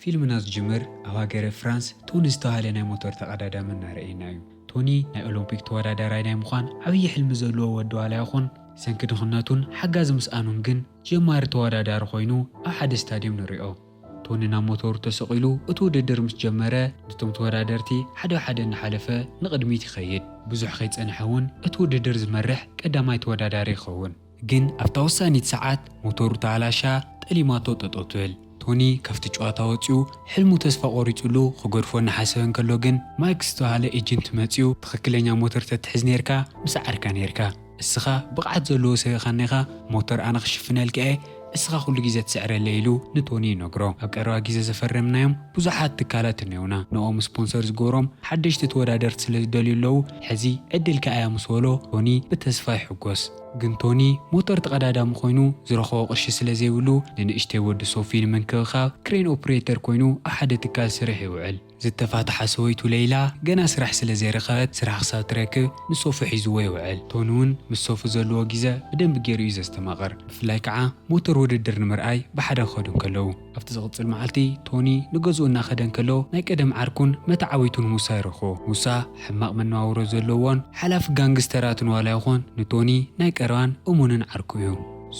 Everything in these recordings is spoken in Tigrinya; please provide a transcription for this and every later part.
ፊልምና ዝጅምር ኣብ ሃገረ ፍራንስ ቶኒ ዝተባህለ ናይ ሞተር ተቐዳዳሚ እናረኣየና እዩ። ቶኒ ናይ ኦሎምፒክ ተወዳዳራይ ናይ ምዃን ዓብዪ ሕልሚ ዘለዎ ወዲ ዋላ ይኹን፣ ሰንኪ ድኽነቱን ሓጋዚ ምስኣኑን ግን ጀማሪ ተወዳዳሪ ኮይኑ ኣብ ሓደ ስታድዮም ንሪኦ። ቶኒ ናብ ሞተሩ ተሰቒሉ እቲ ውድድር ምስ ጀመረ፣ ነቶም ተወዳደርቲ ሓደ ሓደ እናሓለፈ ንቕድሚት ይኸይድ። ብዙሕ ከይጸንሐ እውን እቲ ውድድር ዝመርሕ ቀዳማይ ተወዳዳሪ ይኸውን። ግን ኣብታ ወሳኒት ሰዓት ሞተሩ ተሃላሻ፣ ጠሊማቶ ጠጠው ትብል። ቶኒ ካብቲ ጨዋታ ወጺኡ ሕልሙ ተስፋ ቆሪጹሉ ክገድፎ እናሓሰበ እንከሎ ግን ማይክ ዝተባህለ ኤጀንት መጺኡ፣ ትኽክለኛ ሞተር ተትሕዝ ኔርካ ምሰዓርካ ኔርካ። እስኻ ብቕዓት ዘለዎ ሰብ ኢኻ እኒኻ፣ ሞተር ኣነ ክሽፍነልካ እየ፣ እስኻ ኩሉ ግዜ ትስዕረለይ ኢሉ ንቶኒ ይነግሮ። ኣብ ቀረባ ግዜ ዘፈረምናዮም ብዙሓት ትካላት እኒኦና፣ ንኦም ስፖንሰር ዝገብሮም ሓደሽቲ ተወዳደርቲ ስለ ዝደልዩ ኣለዉ፣ ሕዚ ዕድልካ እያ ምስ በሎ ቶኒ ብተስፋ ይሕጎስ። ግን ቶኒ ሞተር ተቐዳዳሚ ኮይኑ ዝረኸቦ ቅርሺ ስለ ዘይብሉ ንንእሽተይ ወዲ ሶፊ ንምንክብኻብ ክሬን ኦፕሬተር ኮይኑ ኣብ ሓደ ትካል ስርሕ ይውዕል። ዝተፋትሓ ሰበይቱ ሌይላ ገና ስራሕ ስለ ዘይረኸበት ስራሕ ክሳብ ትረክብ ንሶፊ ሒዝዎ ይውዕል። ቶኒ እውን ምስ ሶፊ ዘለዎ ግዜ ብደንቢ ገይሩ እዩ ዘስተማቕር። ብፍላይ ከዓ ሞተር ውድድር ንምርኣይ ብሓደ ክኸዱ እንከለዉ። ኣብቲ ዝቕጽል መዓልቲ ቶኒ ንገዝኡ እናኸደ እንከሎ ናይ ቀደም ዓርኩን መተዓብይቱን ሙሳ ይረኽቦ። ሙሳ ሕማቕ መነባብሮ ዘለዎን ሓላፊ ጋንግስተራትን ዋላ ይኹን ንቶኒ ናይ ቀረባን እሙንን ዓርኩ እዩ።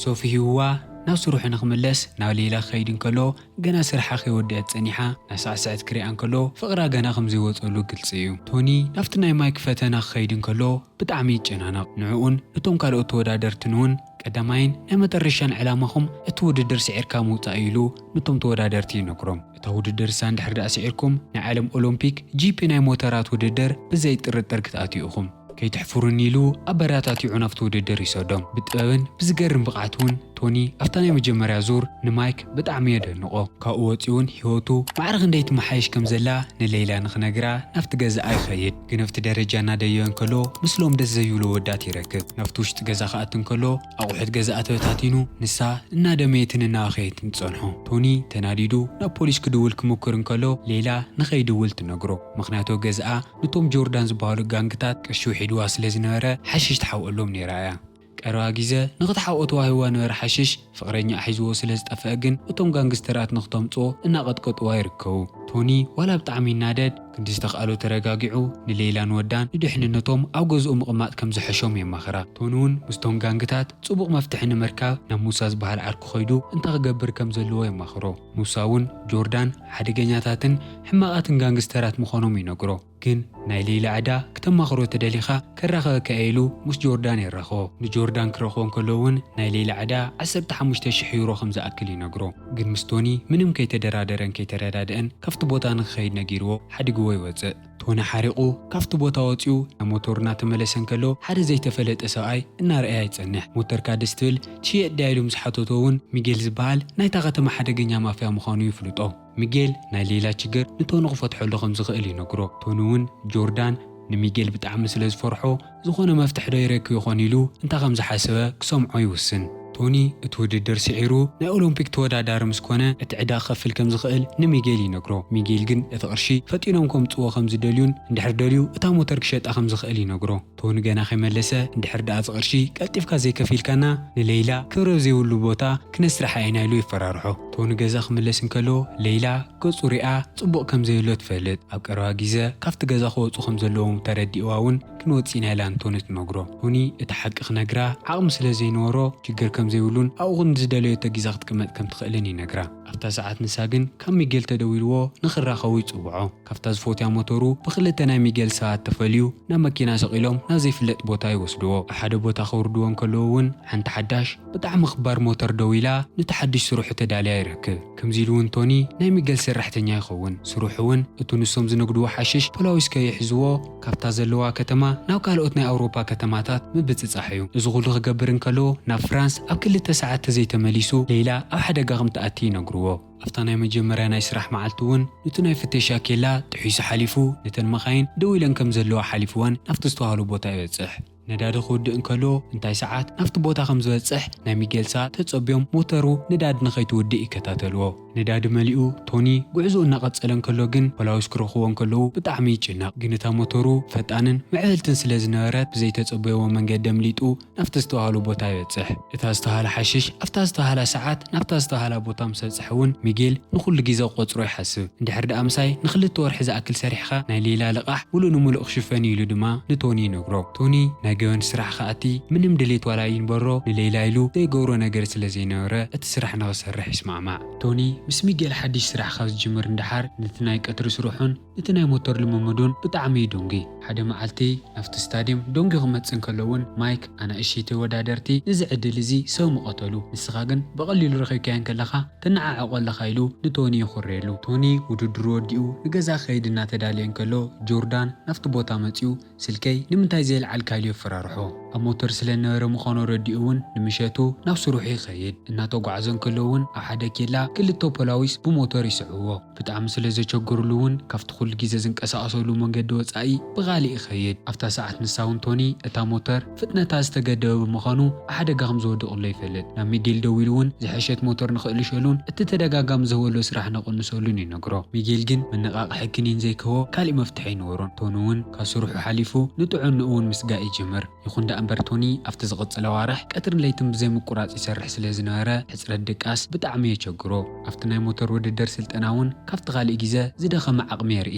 ሶፊ ሂብዋ ናብ ስርሑ ንኽምለስ ናብ ሌይላ ክኸይድ እንከሎ ገና ስርሓ ከይወደአት ጸኒሓ ናሳዕስዐት ክሪኣ እንከሎ ፍቕራ ገና ከም ዘይወጸሉ ግልጺ እዩ። ቶኒ ናብቲ ናይ ማይክ ፈተና ክኸይድ እንከሎ ብጣዕሚ ይጨናነቕ። ንዕኡን ነቶም ካልኦት ተወዳደርትን እውን ቀዳማይን ናይ መጠረሻን ዕላማኹም እቲ ውድድር ስዒርካ ምውጻእ እዩ ኢሉ ነቶም ተወዳደርቲ ይነግሮም። እታ ውድድር እሳ እንድሕር ደኣ ስዒርኩም ናይ ዓለም ኦሎምፒክ ጂፒ ናይ ሞተራት ውድድር ብዘይ ጥርጥር ክትኣትዩ ኢኹም። ከይትሕፍሩኒ ኢሉ ኣበረታቲዑ ናብቲ ውድድር ይሰዶም። ብጥበብን ብዝገርም ብቕዓት እውን ቶኒ ኣብታ ናይ መጀመርያ ዙር ንማይክ ብጣዕሚ የደንቖ። ካብኡ ወፂኡ እውን ህይወቱ ማዕረ ክንደይ ትመሓየሽ ከም ዘላ ንሌይላ ንኽነግራ ናብቲ ገዛኣ ይኸይድ። ግን ኣብቲ ደረጃ እናደየበ እንከሎ ምስሎም ደስ ዘይብሉ ወዳት ይረክብ። ናብቲ ውሽጢ ገዛ ክኣቱ እንከሎ ኣቑሑት ገዛኣ ተበታቲኑ ንሳ እናደመየትን እናበኸየትን ትጸንሖ። ቶኒ ተናዲዱ ናብ ፖሊስ ክድውል ክምኩር እንከሎ ሌይላ ንኸይድውል ትነግሮ። ምኽንያቱ ገዛኣ ነቶም ጆርዳን ዝበሃሉ ጋንግታት ቅርሺ ውሒድዋ ስለ ዝነበረ ሓሽሽ ትሓውቀሎም ነይራ እያ። ቀረባ ግዜ ንኽትሓውቆ ተዋሂብዋ ነበረ ሓሽሽ፣ ፍቕረኛኣ ሒዝዎ ስለ ዝጠፍአ ግን እቶም ጋንግስተራት ንኽተምጽኦ እናቐጥቀጥዋ ይርከቡ። ቶኒ ዋላ ብጣዕሚ ይናደድ፣ ክንዲ ዝተኽኣሎ ተረጋጊዑ ንሌይላን ወዳን ንድሕንነቶም ኣብ ገዝኡ ምቕማጥ ከም ዝሐሾም የማኽራ። ቶኒ እውን ምስቶም ጋንግታት ጽቡቕ መፍትሒ ንምርካብ ናብ ሙሳ ዝበሃል ዓርኩ ኸይዱ እንታይ ክገብር ከም ዘለዎ የማኽሮ። ሙሳ እውን ጆርዳን ሓደገኛታትን ሕማቓትን ጋንግስተራት ምዃኖም ይነግሮ። ግን ናይ ሌይላ ዕዳ ክተማኽሮ ተደሊኻ ከራኸበካ እየ ኢሉ ምስ ጆርዳን የራኽቦ። ንጆርዳን ክረኽቦ እንከሎ እውን ናይ ሌይላ ዕዳ ዓሰርተ ሓሙሽተ ሽሕ ዩሮ ከም ዝኣክል ይነግሮ። ግን ምስ ቶኒ ምንም ከይተደራደረን ከይተረዳደአን ካብቲ ቦታ ንክኸይድ ነጊርዎ ሓዲግዎ ይወፅእ። ቶኒ ሓሪቑ ካብቲ ቦታ ወፂኡ ናብ ሞተሩ እናተመለሰ እንከሎ ሓደ ዘይተፈለጠ ሰብኣይ እናረኣያ ይፀንሕ። ሞተርካ ደስ ትብል ትሽየጥ ድያ ኢሉ ምስ ሓተቶ እውን ሚጌል ዝበሃል ናይታ ከተማ ሓደገኛ ማፍያ ምዃኑ ይፍልጦ። ሚጌል ናይ ሌይላ ችግር ንቶኒ ክፈትሐሉ ከም ዝኽእል ይነግሮ። ቶኒ እውን ጆርዳን ንሚጌል ብጣዕሚ ስለ ዝፈርሖ ዝኾነ መፍትሒ ዶ ይረክብ ይኾን ኢሉ እንታይ ከም ዝሓሰበ ክሰምዖ ይውስን። ቶኒ እቲ ውድድር ስዒሩ ናይ ኦሎምፒክ ተወዳዳሪ ምስ ኮነ እቲ ዕዳ ክኸፍል ከም ዝኽእል ንሚጌል ይነግሮ። ሚጌል ግን እቲ ቅርሺ ፈጢኖም ከምጽዎ ከም ዝደልዩን እንድሕር ደልዩ እታ ሞተር ክሸጣ ከም ዝኽእል ይነግሮ። ቶኒ ገና ከይመለሰ እንድሕር ደኣ እዚ ቅርሺ ቀልጢፍካ ዘይከፊልካና ንሌይላ ክብረ ዘይብሉ ቦታ ክነስርሓ ኢና ኢሉ ይፈራርሖ። ቶኒ ገዛ ክምለስ እንከሎ ሌይላ ገጹ ሪኣ ጽቡቕ ከም ዘይብሎ ትፈልጥ። ኣብ ቀረባ ግዜ ካብቲ ገዛ ክወጹ ከም ዘለዎም ተረዲእዋ እውን ክንወጽእ ኢና ኢላ ንቶኒ ትነግሮ። ቶኒ እቲ ሓቂ ክነግራ ዓቕሚ ስለ ዘይነበሮ ሽግር ከም ዘይብሉን ኣብኡ ንዝደለየቶ ግዜ ክትቅመጥ ከም ትኽእልን ይነግራ። ኣብታ ሰዓት ንሳ ግን ካብ ሚጌል ተደዊልዎ ንኽራኸቡ ይጽውዖ። ካብታ ዝፈትያ ሞተሩ ብኽልተ ናይ ሚጌል ሰባት ተፈልዩ ናብ መኪና ሰቒሎም ናብ ዘይፍለጥ ቦታ ይወስድዎ። ኣብ ሓደ ቦታ ከውርድዎ እንከለዉ እውን ሓንቲ ሓዳሽ ብጣዕሚ ክባር ሞተር ደው ኢላ ነቲ ሓድሽ ስርሑ ተዳልያ ይረክብ። ከምዚ ኢሉ እውን ቶኒ ናይ ሚጌል ሰራሕተኛ ይኸውን። ስርሑ እውን እቲ ንሶም ዝነግድዎ ሓሽሽ ፖላዊስ ከይሕዝዎ ካብታ ዘለዋ ከተማ ናብ ካልኦት ናይ ኣውሮፓ ከተማታት ምብጽጻሕ እዩ። እዚ ኩሉ ክገብር እንከሎ ናብ ፍራንስ ኣብ ክልተ ሰዓት ተዘይተመሊሱ ሌይላ ኣብ ሓደጋ ከም ትኣቲ ይነግርዎ። ኣብታ ናይ መጀመርያ ናይ ስራሕ መዓልቲ እውን ነቲ ናይ ፍተሻ ኬላ ጥሒሱ ሓሊፉ ነተን መኻይን ደው ኢለን ከም ዘለዋ ሓሊፍወን ናብቲ ዝተባህሎ ቦታ ይበጽሕ። ነዳዲ ክውድእ እንከሎ እንታይ ሰዓት ናብቲ ቦታ ከም ዝበጽሕ ናይ ሚጌል ሰዓት ተጸብዮም ሞተሩ ነዳዲ ንኸይትውድእ ይከታተልዎ። ነዳዲ መሊኡ ቶኒ ጉዕዞኡ እናቐጸለ እንከሎ ግን ፖላዊስ ክረኽቦ እንከለዉ ብጣዕሚ ይጭነቕ። ግን እታ ሞተሩ ፈጣንን ምዕብልትን ስለ ዝነበረት ብዘይተጸበይዎ መንገዲ ኣምሊጡ ናብቲ ዝተባህሉ ቦታ ይበጽሕ። እታ ዝተባህለ ሓሽሽ ኣብታ ዝተባህላ ሰዓት ናብታ ዝተባህላ ቦታ ምስ በጽሐ እውን ሚጌል ንኹሉ ግዜ ክቆጽሮ ይሓስብ። እንድሕር ደኣ ምሳይ ንኽልተ ወርሒ ዝኣክል ሰሪሕኻ ናይ ሌላ ልቓሕ ሙሉእ ንሙሉእ ክሽፈን እዩ ኢሉ ድማ ንቶኒ ይነግሮ። ቶኒ ናይ ገበን ስራሕ ክኣቲ ምንም ድሌት ዋላ ይንበሮ ንሌላ ኢሉ ዘይገብሮ ነገር ስለ ዘይነበረ እቲ ስራሕ ንኽሰርሕ ይስማዕማዕ። ቶኒ ምስ ሚጌል ሓድሽ ስራሕ ካብ ዝጅምር ንደሓር ነቲ ናይ ቀትሪ ስርሑን ነቲ ናይ ሞተር ልምምዱን ብጣዕሚ እዩ ደንጉዩ። ሓደ መዓልቲ ናብቲ ስታድየም ደንጉዩ ክመጽእ እንከሎ እውን ማይክ ኣናእሽተይ ተወዳደርቲ ነዚ ዕድል እዚ ሰብ ምቐተሉ፣ ንስኻ ግን ብቐሊሉ ረኺብካዮ እንከለኻ ትነዓዓቖ ኣለኻ ኢሉ ንቶኒ ይኹርየሉ። ቶኒ ውድድሩ ወዲኡ ንገዛ ክኸይድ እናተዳለየ እንከሎ ጆርዳን ናብቲ ቦታ መጺኡ ስልከይ ንምንታይ ዘየልዓልካ ኢሉ የፈራርሖ። ኣብ ሞተር ስለ ዝነበረ ምዃኑ ረዲኡ እውን ንምሸቱ ናብ ስርሑ ይኸይድ። እናተጓዕዘ እንከሎ እውን ኣብ ሓደ ኬላ ክልተ ፖላዊስ ብሞተር ይስዕብዎ። ብጣዕሚ ስለ ዘቸገሩሉ እውን ካብቲ ኩሉ ግዜ ዝንቀሳቐሰሉ መንገዲ ወጻኢ ብኻልእ ይኸይድ። ኣብታ ሰዓት ንሳ እውን ቶኒ እታ ሞተር ፍጥነታ ዝተገደበ ብምዃኑ ኣብ ሓደጋ ከም ዝወድቕ ኣሎ ይፈልጥ። ናብ ሚጌል ደዊሉ እውን ዝሐሸት ሞተር ንኽእልሸሉን እቲ ተደጋጋሚ ዝህበሎ ስራሕ ነቕንሰሉን ይነግሮ። ሚጌል ግን መነቓቕሒ ክኒን ዘይክህቦ ካሊእ መፍትሒ ኣይነበሮን። ቶኒ እውን ካብ ስርሑ ሓሊፉ ንጥዕንኡ እውን ምስጋእ ይጅምር። ይኹን ደኣ እምበር ቶኒ ኣብቲ ዝቕጽል ኣዋርሕ ቀትርን ለይትን ብዘይምቁራጽ ይሰርሕ ስለ ዝነበረ ሕጽረት ድቃስ ብጣዕሚ የቸግሮ። ኣብቲ ናይ ሞተር ውድድር ስልጠና እውን ካብቲ ካልእ ግዜ ዝደኸመ ዓቕሚ የርኢ።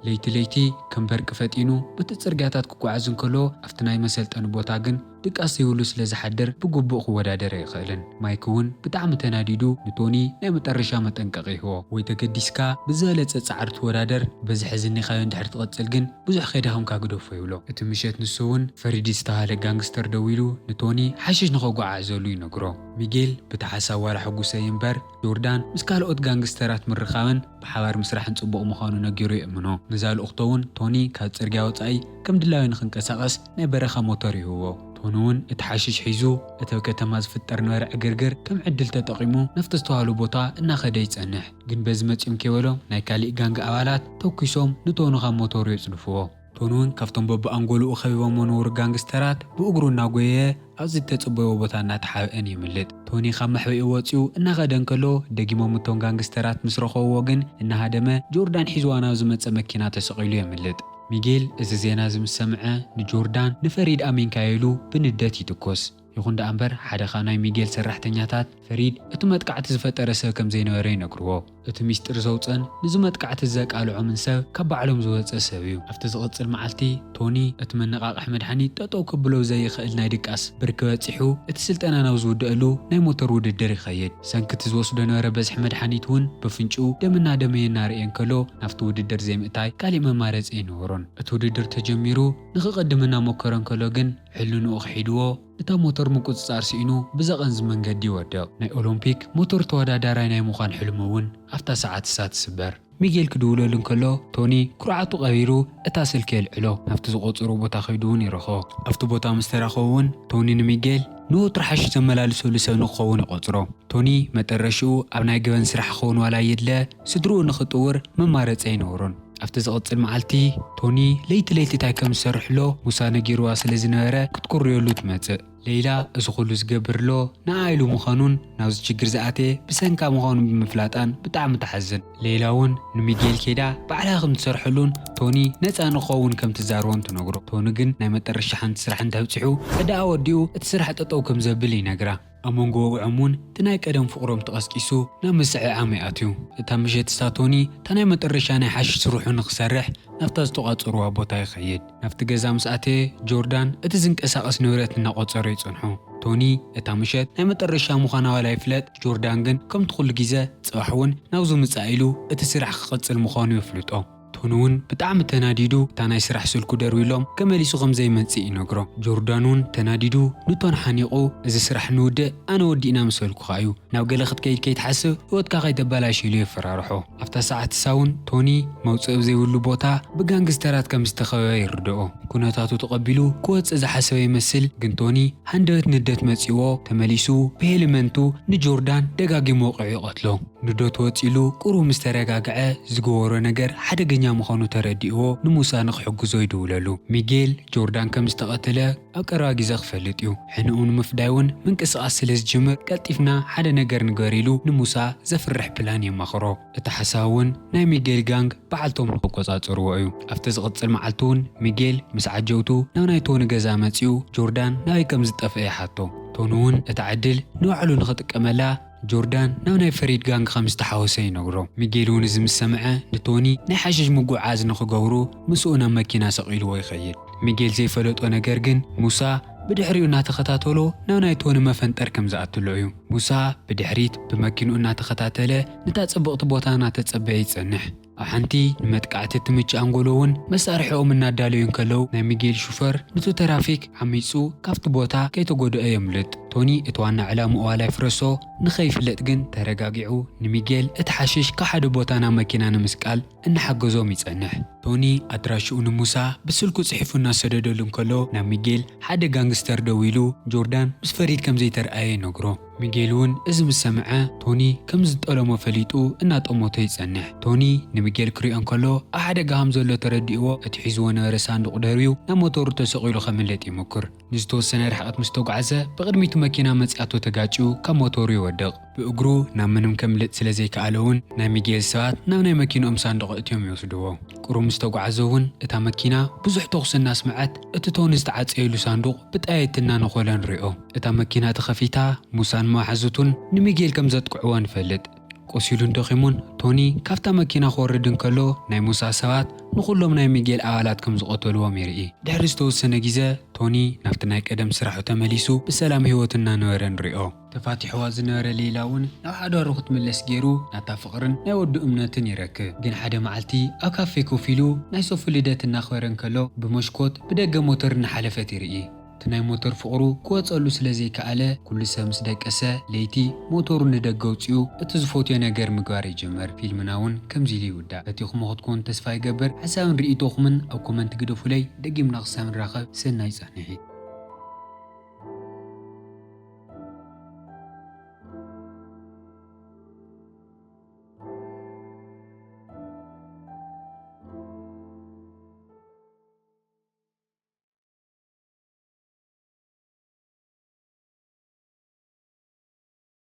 ለይቲ ለይቲ ከም በርቂ ፈጢኑ በቲ ጽርግያታት ክጓዓዝ እንከሎ ኣብቲ ናይ መሰልጠኒ ቦታ ግን ድቃስ ዘይብሉ ስለ ዝሓድር ብግቡእ ክወዳደር ኣይኽእልን። ማይክ እውን ብጣዕሚ ተናዲዱ ንቶኒ ናይ መጠረሻ መጠንቀቒ ይህቦ። ወይ ተገዲስካ ብዝበለጸ ጻዕሪ ትወዳደር፣ በዚ ሕዚ እኒኻዮ እንድሕር ትቐጽል ግን ብዙሕ ከይደኸምካ ግደፎ ይብሎ። እቲ ምሸት ንሱ እውን ፈሪድ ዝተባህለ ጋንግስተር ደዊሉ ንቶኒ ሓሽሽ ንኸጓዓዕዘሉ ይነግሮ። ሚጌል ብቲ ሓሳብ ዋላ ሕጉሰ እምበር ጆርዳን ምስ ካልኦት ጋንግስተራት ምርኻብን ብሓባር ምስራሕን ጽቡቕ ምዃኑ ነጊሩ የእምኖ። ነዛ ልእኽቶ እውን ቶኒ ካብ ጽርግያ ወጻኢ ከም ድላዩ ንኽንቀሳቐስ ናይ በረኻ ሞተር ይህቦ። ቶኒ እውን እቲ ሓሽሽ ሒዙ እቲ ኣብ ከተማ ዝፍጠር ነበረ ዕግርግር ከም ዕድል ተጠቒሙ ናብቲ ዝተባህሉ ቦታ እናኸደ ይጸንሕ። ግን በዚ መጺኦም ከይበሎም ናይ ካሊእ ጋንግ ኣባላት ተኩሶም ንቶኒ ካብ ሞተሩ የጽድፍዎ። ቶኒ እውን ካብቶም በብኣንጎልኡ ከቢቦሞ ነበሩ ጋንግስተራት ብእግሩ እናጎየየ ኣብዚ እተጸበይዎ ቦታ እናተሓብአን የምልጥ። ቶኒ ካብ መሕብኢ ወጺኡ እናኸደ እንከሎ ደጊሞም እቶም ጋንግስተራት ምስ ረኸብዎ ግን እናሃደመ ጆርዳን ሒዝዋ ናብ ዝመጸ መኪና ተሰቒሉ የምልጥ። ሚጌል እዚ ዜና እዚ ምስ ሰምዐ ንጆርዳን ንፈሪድ ኣሚንካዮ ኢሉ ብንደት ይትኮስ። ይኹን ደኣ እምበር ሓደ ካብ ናይ ሚጌል ሰራሕተኛታት ፈሪድ እቲ መጥቃዕቲ ዝፈጠረ ሰብ ከም ዘይነበረ ይነግርዎ። እቲ ሚስጥር ዘውፀን ንዚ መጥቃዕቲ ዘቃልዖምን ሰብ ካብ ባዕሎም ዝወፀ ሰብ እዩ። ኣብቲ ዝቕፅል መዓልቲ ቶኒ እቲ መነቓቕሒ መድሓኒት ጠጠው ከብሎ ዘይኽእል ናይ ድቃስ ብርኪ በፂሑ እቲ ስልጠና ናብ ዝውደአሉ ናይ ሞተር ውድድር ይኸይድ። ሰንኪ እቲ ዝወስዶ ነበረ በዝሒ መድሓኒት እውን ብፍንጭኡ ደም እናደመየ እናርእየ እንከሎ ናብቲ ውድድር ዘይምእታይ ካሊእ መማረፂ ኣይነበሮን። እቲ ውድድር ተጀሚሩ ንኽቕድም እናሞከረ እንከሎ ግን ሕልንኡ ክሒድዎ እታ ሞተር ምቁጽጻር ስኢኑ ብዘቐንዝ መንገዲ ይወድቕ። ናይ ኦሎምፒክ ሞተር ተወዳዳራይ ናይ ምዃን ሕልሙ እውን ኣብታ ሰዓት እሳ ትስበር። ሚጌል ክድውለሉ እንከሎ ቶኒ ኩርዓቱ ቀቢሩ እታ ስልኪ የልዕሎ። ናብቲ ዝቖጸሮ ቦታ ከይዱ እውን ይረኽቦ። ኣብቲ ቦታ ምስ ተራኸቡ እውን ቶኒ ንሚጌል ንወትሩ ሓሽሽ ዘመላልሰሉ ሰብ ንክኸውን ይቖጽሮ። ቶኒ መጠረሽኡ ኣብ ናይ ገበን ስራሕ ክኸውን ዋላ የድለ ስድርኡ ንኽጥውር መማረጺ ኣይነበሮን። ኣብቲ ዝቕጽል መዓልቲ ቶኒ ለይቲ ለይቲ እንታይ ከም ዝሰርሕሎ ሙሳ ነጊርዋ ስለ ዝነበረ ክትኩርዮሉ ትመጽእ። ሌይላ እዚ ኩሉ ዝገብር ኣሎ ንኣ ኢሉ ምዃኑን ናብዚ ችግር ዝኣትየ ብሰንካ ምዃኑን ብምፍላጣን ብጣዕሚ ትሓዝን። ሌይላ እውን ንሚጌል ኬዳ ባዕላ ከም ትሰርሐሉን ቶኒ ነፃ ንኸውን ከም ትዛርቦን ትነግሮ። ቶኒ ግን ናይ መጠረሻ ሓንቲ ስራሕ እንተብፂሑ ዕዳኣ ወዲኡ እቲ ስራሕ ጠጠው ከም ዘብል ይነግራ። ኣብ መንጎ ወግዖም እውን እቲ ናይ ቀደም ፍቕሮም ተቐስቂሱ ናብ ምስዕዓም ይኣትዩ። እታ ምሸት እሳ ቶኒ እታ ናይ መጠረሻ ናይ ሓሽሽ ስርሑ ንኽሰርሕ ናብታ ዝተቋጸርዋ ቦታ ይኸይድ። ናብቲ ገዛ ምስ ኣተየ ጆርዳን እቲ ዝንቀሳቐስ ንብረት እናቖጸረ ይጸንሖ። ቶኒ እታ ምሸት ናይ መጠረሻ ምዃና ዋላ ይፍለጥ፣ ጆርዳን ግን ከምቲ ኩሉ ግዜ ጽባሕ እውን ናብዚ ምጻእ ኢሉ እቲ ስራሕ ክቕጽል ምዃኑ የፍልጦ። ቶኒ እውን ብጣዕሚ ተናዲዱ እታ ናይ ስራሕ ስልኩ ደርዊሎም ከመሊሱ ከም ዘይመጽእ ይነግሮ። ጆርዳን እውን ተናዲዱ ንቶኒ ሓኒቑ እዚ ስራሕ ንውድእ ኣነ ወዲእና ምሰልኩኻ እዩ ናብ ገለ ክትከይድ ከይትሓስብ ህይወትካ ከይተበላሽ ኢሉ የፈራርሖ። ኣብታ ሰዓት እሳ እውን ቶኒ መውፅኢ ኣብ ዘይብሉ ቦታ ብጋንግስተራት ከም ዝተኸበበ ይርድኦ። ኩነታቱ ተቐቢሉ ክወፅእ ዝሓሰበ ይመስል፣ ግን ቶኒ ሃንደበት ንደት መፂዎ ተመሊሱ ብሄልመንቱ ንጆርዳን ደጋጊሙ ወቒዑ ይቐትሎ። ንደቱ ወፂሉ ቁሩብ ምስ ተረጋግዐ ዝገበሮ ነገር ሓደገኛ ኛ ምዃኑ ተረዲእዎ ንሙሳ ንኽሕግዞ ይድውለሉ። ሚጌል ጆርዳን ከም ዝተቐተለ ኣብ ቀረባ ግዜ ክፈልጥ እዩ። ሕንኡ ንምፍዳይ እውን ምንቅስቓስ ስለ ዝጅምር ቀልጢፍና ሓደ ነገር ንገር ኢሉ ንሙሳ ዘፍርሕ ፕላን የማኽሮ። እቲ ሓሳብ እውን ናይ ሚጌል ጋንግ በዓልቶም ንክቆጻጸርዎ እዩ። ኣብቲ ዝቕጽል መዓልቲ እውን ሚጌል ምስ ዓጀውቱ ናብ ናይ ቶኒ ገዛ መጺኡ ጆርዳን ናበይ ከም ዝጠፍአ ይሓቶ። ቶኒ እውን እታ ዕድል ንባዕሉ ንኽጥቀመላ ጆርዳን ናብ ናይ ፈሪድ ጋንግ ከም ዝተሓወሰ ይነግሮ። ሚጌል እውን እዚ ምስ ሰምዐ ንቶኒ ናይ ሓሽሽ ምጉዓዝ ንኽገብሩ ምስኡ ናብ መኪና ሰቒልዎ ይኸይድ። ሚጌል ዘይፈለጦ ነገር ግን ሙሳ ብድሕሪኡ እናተኸታተሎ ናብ ናይ ቶኒ መፈንጠር ከም ዝኣትሎ እዩ። ሙሳ ብድሕሪት ብመኪንኡ እናተኸታተለ ነታ ጽብቕቲ ቦታ እናተጸበየ ይጸንሕ። ኣብ ሓንቲ ንመጥቃዕቲ እትምችእ ኣንጎሎ እውን መሳርሒኦም እናዳለዩ እንከለዉ ናይ ሚጌል ሹፈር ንቱ ተራፊክ ዓሚጹ ካብቲ ቦታ ከይተጎድኦ የምልጥ። ቶኒ እቲ ዋና ዕላምኡ ዋላ ይፍረሶ ንኸይፍለጥ ግን ተረጋጊዑ ንሚጌል እቲ ሓሽሽ ካብ ሓደ ቦታ ናብ መኪና ንምስቃል እናሓገዞም ይጸንሕ። ቶኒ ኣድራሽኡ ንሙሳ ብስልኩ ጽሒፉ እናሰደደሉ እንከሎ ናብ ሚጌል ሓደ ጋንግስተር ደዊሉ ጆርዳን ምስ ፈሪድ ከም ዘይተረኣየ ይነግሮ። ሚጌል እውን እዚ ምስ ሰምዐ ቶኒ ከም ዝጠለሞ ፈሊጡ እናጠመቶ ይጸንሕ። ቶኒ ንሚጌል ክሪኦ እንከሎ ኣብ ሓደጋ ከም ዘሎ ተረዲእዎ እቲ ሒዝዎ ነበረ ሳንዱቕ ደርብዩ ናብ ሞተሩ ተሰቒሉ ከምልጥ ይሞክር። ንዝተወሰነ ርሕቐት ምስ ተጓዕዘ ብቕድሚቱ መኪና መጺኣቶ ተጋጭዩ ካብ ሞተሩ ይወድቕ። ብእግሩ ናብ ምንም ከምልጥ ስለ ዘይከኣለ እውን ናይ ሚጌል ሰባት ናብ ናይ መኪንኦም ሳንዱቕ እትዮም ይወስድዎ። ቁሩብ ምስ ተጓዕዘ እውን እታ መኪና ብዙሕ ተኹሲ እናስምዐት እቲ ቶኒ ዝተዓጸየሉ ሳንዱቕ ብጣየት እናነኾለ ንሪኦ። እታ መኪና ተኸፊታ ሙሳን መሓዙቱን ንሚጌል ከም ዘጥቅዕዎ ንፈልጥ። ቆሲሉን ደኺሙን ቶኒ ካብታ መኪና ክወርድ እንከሎ ናይ ሙሳ ሰባት ንኹሎም ናይ ሚጌል ኣባላት ከም ዝቐተልዎም የርኢ። ድሕሪ ዝተወሰነ ግዜ ቶኒ ናብቲ ናይ ቀደም ስራሑ ተመሊሱ ብሰላም ህይወቱ እናነበረ ንሪኦ። ተፋቲሕዋ ዝነበረ ሌላ እውን ናብ ሓዳሩ ክትምለስ ገይሩ ናታ ፍቕርን ናይ ወዱ እምነትን ይረክብ። ግን ሓደ መዓልቲ ኣብ ካፌ ኮፍ ኢሉ ናይ ሶፉ ልደት እናኽበረ እንከሎ ብመስኮት ብደገ ሞተር እናሓለፈት ይርኢ። እቲ ናይ ሞተር ፍቕሩ ክወጸሉ ስለ ዘይከኣለ ኩሉ ሰብ ምስ ደቀሰ ለይቲ ሞተሩ ንደገ ኣውጺኡ እቲ ዝፈትዮ ነገር ምግባር ይጅምር። ፊልምና እውን ከምዚ ኢሉ ይውዳእ። ፈቲኹሞ ክትኮኑ ተስፋ ይገብር። ሓሳብን ርእይቶኹምን ኣብ ኮመንት ግደፉለይ። ደጊምና ክሳብ ንራኸብ ሰናይ ጻንሒት።